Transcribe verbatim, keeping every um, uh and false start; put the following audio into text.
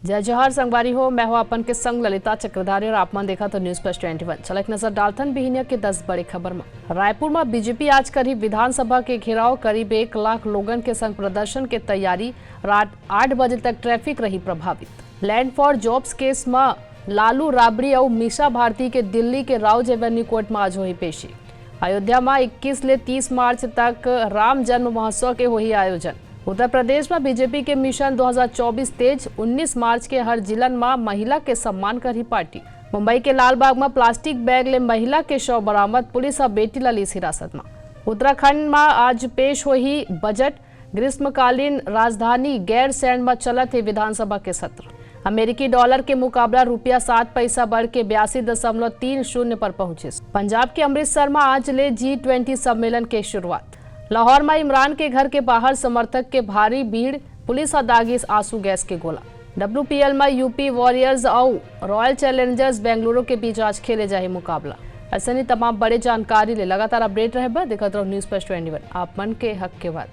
जय जोहार संगवारी हो, मैं हूं अपन के संग ललिता चक्रधारी और आप मन देखत हो News Plus Twenty One। चला एक नजर डालथन बिहनिया के दस बड़े खबर म। रायपुर म बीजेपी आज करही विधानसभा के घेराव, करीब एक लाख लोगन के संग प्रदर्शन के तैयारी। रात आठ बजे तक ट्रैफिक रही प्रभावित। Land for Jobs केस म लालू राबड़ी अउ मीसा भारती के दिल्ली के राउज एवेन्यू कोर्ट म आज होही पेशी। अयोध्या म इक्कीस ले तीस मार्च तक राम जन्म महोत्सव के होही आयोजन। उत्तर प्रदेश म बीजेपी के मिशन दो हज़ार चौबीस तेज, उन्नीस मार्च के हर जिलन म महिला के सम्मान करही पार्टी। मुंबई के लालबाग म प्लास्टिक बैग ले महिला के शव बरामद, पुलिस ह बेटी ल लीस हिरासत म। उत्तराखंड म आज पेश होही बजट, ग्रीष्मकालीन राजधानी गैरसैंण म चलत हे विधानसभा के सत्र। अमेरिकी डॉलर के मुकाबला रुपया सात पैसा बढ़ के बयासी दशमलव तीन शून्य पर पहुंचिस। पंजाब के अमृतसर म आज ले जी ट्वेंटी सम्मेलन के शुरुआत। लाहौर म इमरान के घर के बाहर समर्थक के भारी भीड़, पुलिस ह दागिस आंसू गैस के गोला। डब्ल्यूपीएल म यूपी वॉरियर्स अउ रॉयल चैलेंजर्स बेंगलुरु के बीच आज खेले जाही मुकाबला। अइसने तमाम बड़े जानकारी ले लगातार अपडेट रहे बर देखत रहो News Plus Twenty One, आप मन के हक के बात।